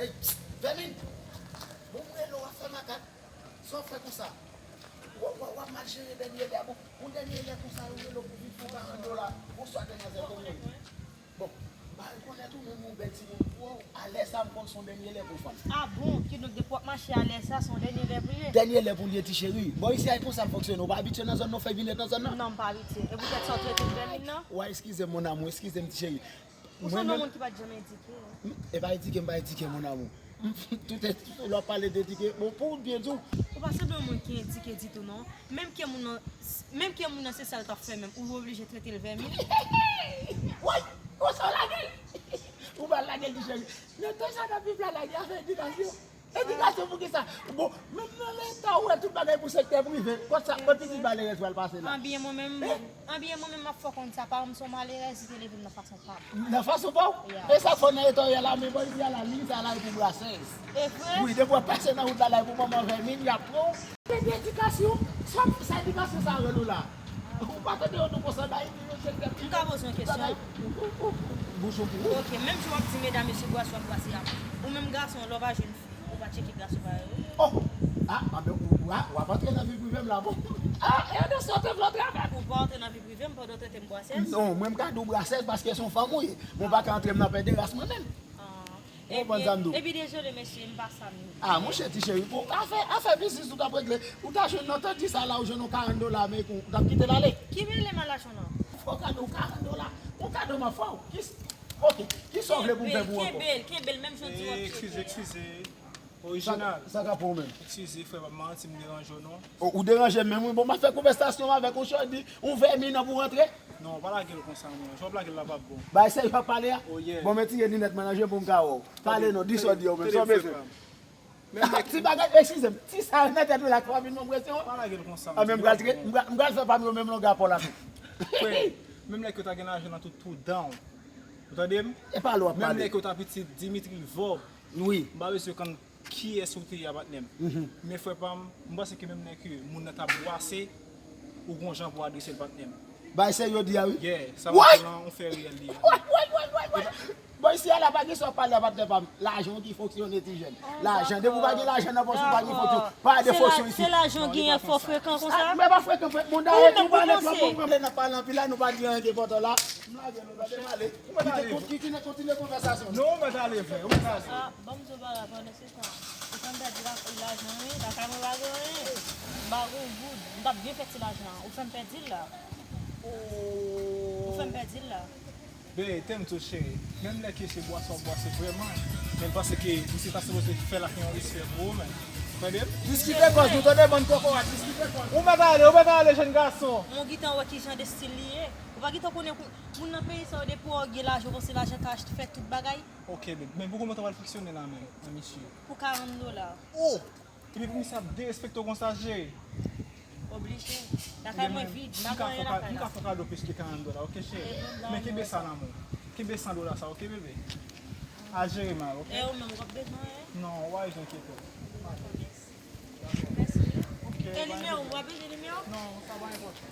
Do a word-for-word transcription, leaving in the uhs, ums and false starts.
Ey, pst, Vèmin! Bon, m rele w, w ap fè makak. Sa w fè konsa? W, w, w ap mal jere dènye lè. Bon, yon dènye lè konsa, yo rele w pou vin fè yon karant dola. Bonswa, demwazèl, kòman w ye? Bon, m pa rekonèt ou, men m yon bèl timoun pou ou. A lè sa, m konn se yon dènye lè pou w fann. Ah bon? Kidonk, depi w ap mache a lè sa, se yon dènye lè pou l ye? Dènye lè pou l ye, ti cheri. Bò isi a, e konsa m fonksyone. Ou pa abitye nan zòn nan, w fèk vin ret nan zòn nan? Non, m pa abitye. E poutèt sa w trete m Vèmin nan? Wa, eskize m, mon amour, eskize m, ti cheri. Ou sanble yon moun ki pa t janm edike. M, e pa edike, m pa edike, mon amour. M, tout, tout lè w ap pale de edike, bon, pou w byen di w. Ou pa sanble yon moun ki edike ditou, non. Menm ke moun nan, menm ke moun nan se sa l t ap fè menm, ou oblije trete l Vèmin. Woy! Konsa w lage l? Ou mal lage l, ti cheri. Nan tan sa n ap viv la, lage avèk edikasyon. Edikasyon pou kisa? Bon, menm nan leta ou wè tout bagay pou sektè prive. Kot sa, kot pitit malerèz pral pase la? Anbyen mwen menm, anbyen mwen menm m ap fè w konn sa, paran m se yon malerèz, li te leve m nan fason pa m. Nan fason pa w? Yeah. E sa k fè w nan eta w ye la, men bò isi a la, liy sa la e pou brasèz. E vre? Wi, depi w ap pase nan wout la la e pou manman Vèmin, y ap pran w. Gen edikasyon, sa, sa edikasyon sa rele w la? Ou pa tande yo nou konsa bay, yo sektè prive. M ka poze yon kesyon? Bouch ou pou ou. Ok, menm jan w ap di medam yo se brase w ap brase a, ou menm gason, lè w pa jwenn fi, ou pa tcheke gason pa yo? Oh! Ah, anben, ou, ou, ah, w ap antre nan vi prive m la, bon. Ah, e andan sa w te vle antre avè m? Ou pa antre nan vi prive m pandan w trete m brasèz? Non, mwen m ka di w brasèz paske se yon fanm ou ye. Mwen pa ka antre m nan pederas mwen menm. Ah. Ou konprann sa m di w? Epi, epi dezole, mesye, m pa sa m ye. Ah, monchè, ti cheri, bon, afè, afè biznis ou t ap regle, ou ta jwenn nan tan di sa la, ou jwenn yon karant dola, men ou t ap kite l ale? Ki bèl lè m al achte nan? Fò w gade yon karant dola, yon kado m ap fè w. Ki, ok, kisa w vle pou m fè pou ou ankò? Kenbe l, kenbe l, menm jan w di w ap tcheke a. Eskize, eskize. Orijinal. Sa, sa k ap pran w menm? Eskize, frè, pa manti, m deranje w, non. O, ou deranje m menm, wi. Bon, m ap fè konvèsasyon avèk yon chòdi, yon vèmin nan pou rantre. Non, pa lage l konsa, non. Jan w ap lage l la p ap bon. Bay serye w ap pale a? Oh, yeah. Bon, men tire linèt mwen nan je m pou m ka wè w. Pale non, di sa w di yo menm, sa w bezwen. Ti bagay, eskize m, ti sa nan tèt ou la k ap vin ban m presyon an. Pa lage l konsa. Ah, men m pral, m pral, m pral fè pa m yo menm longè pa w la tou. Frè, menm lè ke w ta gen lajan nan tout, tout dan w. Ou tande m? E pa lè w ap pale. Menm lè ke w ta pitit Dimitri Vorbe. Wi. M pa bezwen konn kiyès ou te ye a, patnè m. Mhm. Men frè pa m, m panse ke menm lè ke moun nan t ap bwase, ou gon jan pou adrese l, patnè m. Bay serye w di a, wi. Yeah, sa m ap lan, on fè reyèl li ye. Woy, woy, woy, woy, woy. Bon, isi a la pa gen sa w ap pale a, patnè pa m. Lajan ki fonksyone, ti jèn. Lajan, depi w pa gen lajan nan pòch ou, pa gen fonkyon. Pa de fonkyon isi. Se lajan w genyen k fè w frekan konsa? Ah, men pa frekan, frè. Bon, dayè, nou pale twòp, bon, m panse n ap pale anpil la, nou pa di anyen ki enpòtan la. M lage nou, tande m ale. Kite, kontinye, kontinye konvèsasyon. Non, ou mèt ale, frè, ou mèt ale. Ah, ban m di w bagay, pandan se tan, ou fè m pèdi la, lajan, wi, lakay mwen pa gen anyen. M pa gen yon goud, m t ap byen fè ti lajan an, ou fè m pèdi l la. Ou fè m pèdi l la. Bebe, tèm tou cheri. Menm lè ke se bwase w ap bwase vrèman, men m panse ke misye ta sipoze fè l ak yon respè pou ou menm. Tande m? Diskite kòz nou, tande bann kokorat, diskite kòz. Ou mèt ale, ou mèt ale, jèn gason. Mwen gentan wè ki jan de stil li ye. Ou pa gentan konnen kou-, moun nan peyi sa yo depi w gen lajan, w panse lajan ka achte, fè tout bagay. Ok, babe. Men pou kòman w pral fonksyone la menm, an misye? Pou karant dola. Oh! Epi pou misye ap derespekte w konsa, cheri? Oblije. Lakay mwen vid, m pa gen anyen lakay la. M ka fè w kado plis ke karant dola, ok, cheri? Men kenbe sa nan men w. Kenbe san dola sa, ok, bebe? Al jere mal, ok? E ou menm, w ap bezwen anyen? Non, w pa bezwen enkyete w. Mèsi. Ok, e nimewo, w ap bezwen nimewo? Non, sa pa enpòtan.